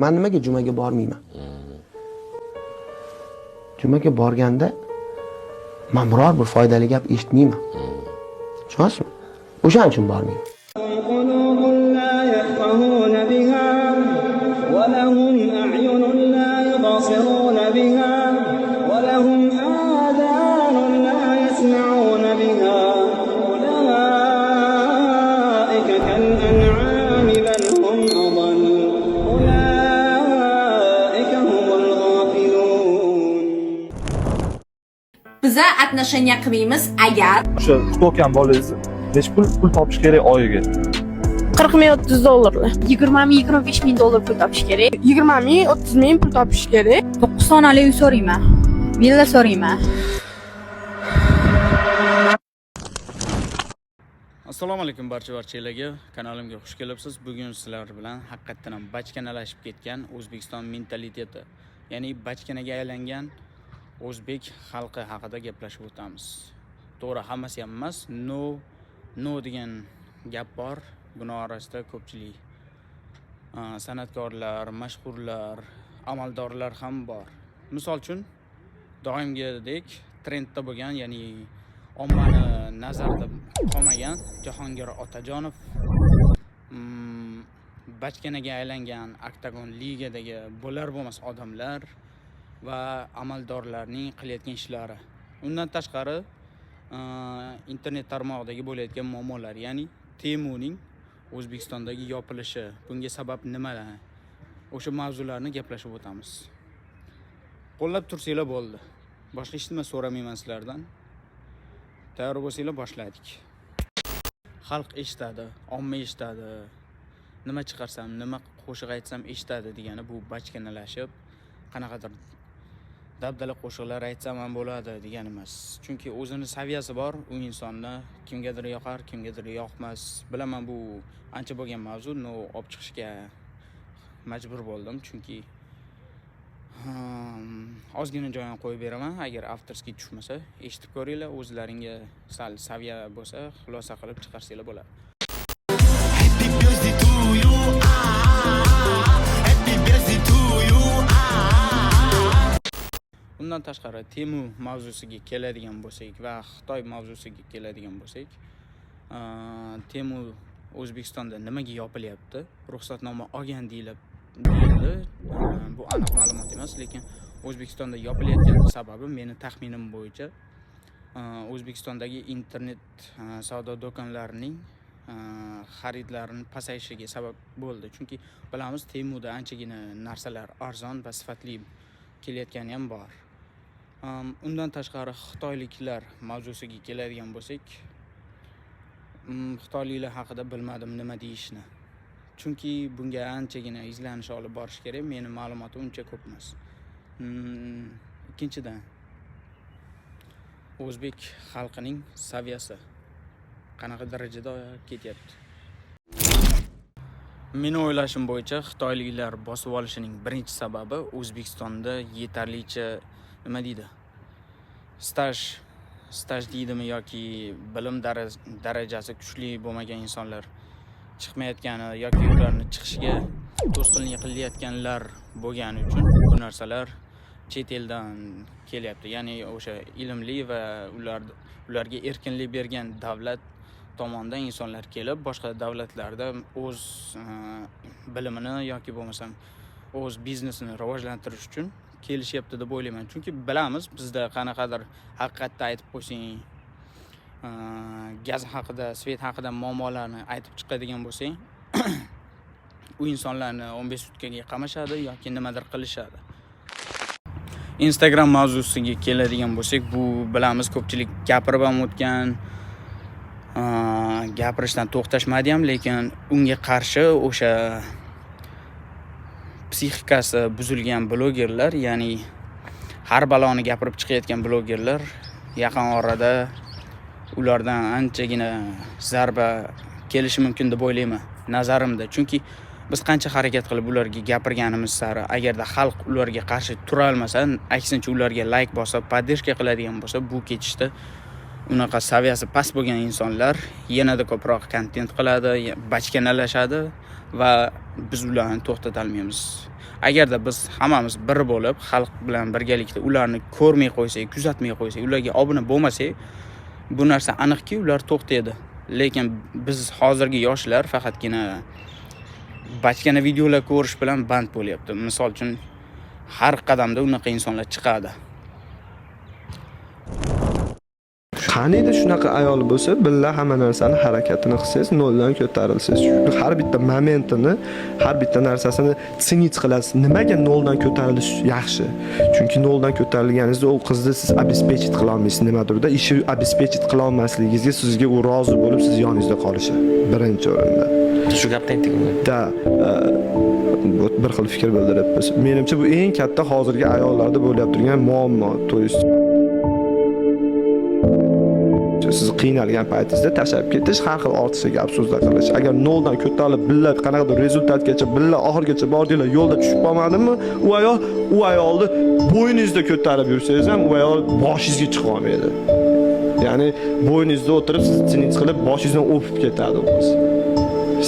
Man nimaga jumaga bormayman? Jumaga borganda man biror bir foydali gap eshitmayman. Tushunasizmi? O'shaning uchun bormayman. قلوب لا يفقهون بها ولهم أعين لا يبصرون بها ولهم آذان لا يسمعون بها أولئك كالأنعام بل هم أضل أولئك هم الغافلون. Biza отношения qilmaymiz agar O'sha kutayotgan bolangizni nechi pul topish kerak oyiga? 40 ming, 30 dollarlar. 20 ming, 25 ming dollar pul topish kerak. 20 ming, 30 ming pul topish kerak. 9 xonali uy so'rayman, villa so'rayman. Assalomu alaykum barcha barchalarga, kanalimga xush kelibsiz. Bugun sizlar bilan haqiqatdan ham bachkanalashib ketgan O'zbekiston mentaliteti, ya'ni bachkanaga aylangan o'zbek xalqi haqida gaplashib o'tamiz. To'g'ri, hammasi ham emas, но но degan gap bor. Buni orasida ko'pchilik san'atkorlar, mashhurlar, amaldorlar ham bor. Misol uchun, doimgidek trendda bo'lgan, ya'ni ommani nazarida qolmagan Jahongir Otajonov, bachkanaga aylangan Oktagon ligadagi bo'lar bo'lmas odamlar va amaldorlarning qilayotgan ishlari. Undan tashqari, internet tarmog'idagi bo'layotgan muammolar, ya'ni Temuning O'zbekistondagi yopilishi, bunga sabab nimalar, o'sha mavzularni gaplashib o'tamiz. Qo'llab tursanglar bo'ldi, boshqa hech nima so'ramayman sizlardan. Tayyor bo'lsanglar, boshladik. Xalq eshitadi, omma eshitadi, nima chiqarsam, nima qo'shiq aytsam eshitadi degani bu bachkanalashib, qanaqadir dabdala qo'shiqlar aytsam ham bo'ladi degani emas, chunki o'zini saviyasi bor u insonni. Kimgadir yoqar, kimgadir yoqmas, bilaman, bu ancha bo'lgan mavzu, но olib chiqishga majbur bo'ldim, chunki ozgina joyini qo'yib beraman. Agar авторский tushmasa, eshitib ko'ringlar o'zlaringga, sal saviya bo'lsa, xulosa qilib chiqarsanglar bo'ladi. Happy birthday to you. Ah, happy birthday to you. Ah. Undan tashqari, Temu mavzusiga keladigan bo'lsak va Xitoy mavzusiga keladigan bo'lsak, Temu O'zbekistonda nimaga yopilyapti? Ruxsatnoma olgan deyildi. Bu aniq ma'lumot emas, lekin O'zbekistonda yopilayotgan sababi, meni taxminim bo'yicha, O'zbekistondagi internet savdo do'konlarining xaridlarini pasayishiga sabab bo'ldi, chunki bilamiz, Temuda anchagina narsalar arzon va sifatli kelayotgani ham bor. Undan tashqari, xitoyliklar mavzusiga keladigan bo'lsak, xitoyliklar haqida bilmadim nima deyishni, chunki bunga anchagina izlanish olib borish kerak, meni ma'lumotim uncha ko'p emas. Ikkinchidan, o'zbek xalqining saviyasi qanaqa darajada ketyapti? Meni o'ylashim bo'yicha, xitoyliklar bosib olishining birinchi sababi O'zbekistonda yetarlicha, nima deydi, staj deydimi yoki bilim darajasi kuchli bo'lmagan insonlar chiqmayotgani yoki ularni chiqishiga to'sqinlik qilayotganlar bo'lgani uchun bu narsalar chet eldan kelyapti, ya'ni o'sha ilmli va ularga erkinlik bergan davlat tomonidan insonlar kelib, boshqa davlatlarda o'z bilimini yoki bo'lmasam o'z biznesini rivojlantirish uchun kelishyapti deb o'ylayman, chunki bilamiz, bizda qanaqadir haqiqatni aytib qo'ysang, gaz haqida, свет haqida muammolarni aytib chiqadigan bo'lsang, u insonlarni 15 sutkaga qamashadi yoki nimadir qilishadi. Instagram mavzusiga keladigan bo'lsak, bu bilamiz, ko'pchilik gapirib ham o'tgan, gapirishdan to'xtashmadi ham, lekin unga qarshi o'sha psixikasi buzilgan blogerlar, ya'ni har baloni gapirib chiqayotgan blogerlar, yaqin orada ulardan anchagina zarba kelishi mumkin deb o'ylayman, nazarimda, chunki biz qancha harakat qilib ularga gapirganimiz sari, agarda xalq ularga qarshi turolmasa, aksincha ularga layk bosib, поддержка qiladigan bo'lsa, bu ketishda Unaqa saviyasi past bo'lgan insonlar yanada ko'proq kontent qiladi, bachkanalashadi va biz ularni to'xtatolmaymiz. Agarda biz hammamiz bir bo'lib, xalq bilan birgalikda ularni ko'rmay qo'ysak, kuzatmay qo'ysak, ularga obuna bo'lmasak, bu narsa aniqki, ular to'xtaydi. Lekin biz, hozirgi yoshlar faqatgina bachkana videolar ko'rish bilan band bo'lyapti. Misol uchun, har qadamda unaqa insonlar chiqadi. Qaniydi shunaqa ayol bo'lsa, billa hamma narsani harakatini qilsangiz, noldan ko'tarilsangiz, har bitta momentini, har bitta narsasini ценить qilasiz. Nimaga noldan ko'tarilish yaxshi? Chunki noldan ko'tarilganingizda u qizni siz обеспечить qila olmaysiz nimadirda. Ishi обеспечить qila olmasligingizga sizga u rozi bo'lib, siz yoningizda qolishi birinchi o'rinda. Shu gapni aytdik unga. Да, bu bir xil fikr bildiryapmiz. Menimcha, bu eng katta hozirgi ayollarda bo'lyapti turgan muammo. То есть siz qiynalgan paytingizda tashlab ketish, har xil ortiqcha gap so'zlar qilish. Agar noldan ko'tarilib, billa qanaqadir результат gacha, billa oxirigacha bordinglar, yo'lda tushib qolmadimi, u ayol, u ayolni bo'yningizda ko'tarib yursangiz ham, u ayol boshingizga chiqa olmaydi. Ya'ni bo'yningizda o'tirib, sizni ценить qilib, boshingizdan o'pib ketadi u qiz.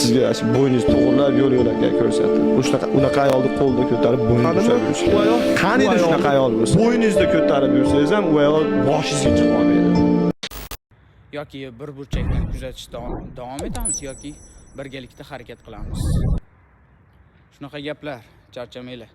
Sizga shu bo'yningizni to'g'irlab, yo'l yo'lakay ko'rsatadi. Shunaqa, unaqa ayolni qo'lda ko'tarib, bo'ynida ushlab yurish kerak. Qaniydi shunaqa ayol bo'lsa. Bo'yningizda ko'tarib yursangiz ham, u ayol boshingizga chiqa olmaydi. Yoki bir burchakdan kuzatishda davom etamiz yoki birgalikda harakat qilamiz. Shunaqa gaplar, charchamanglar.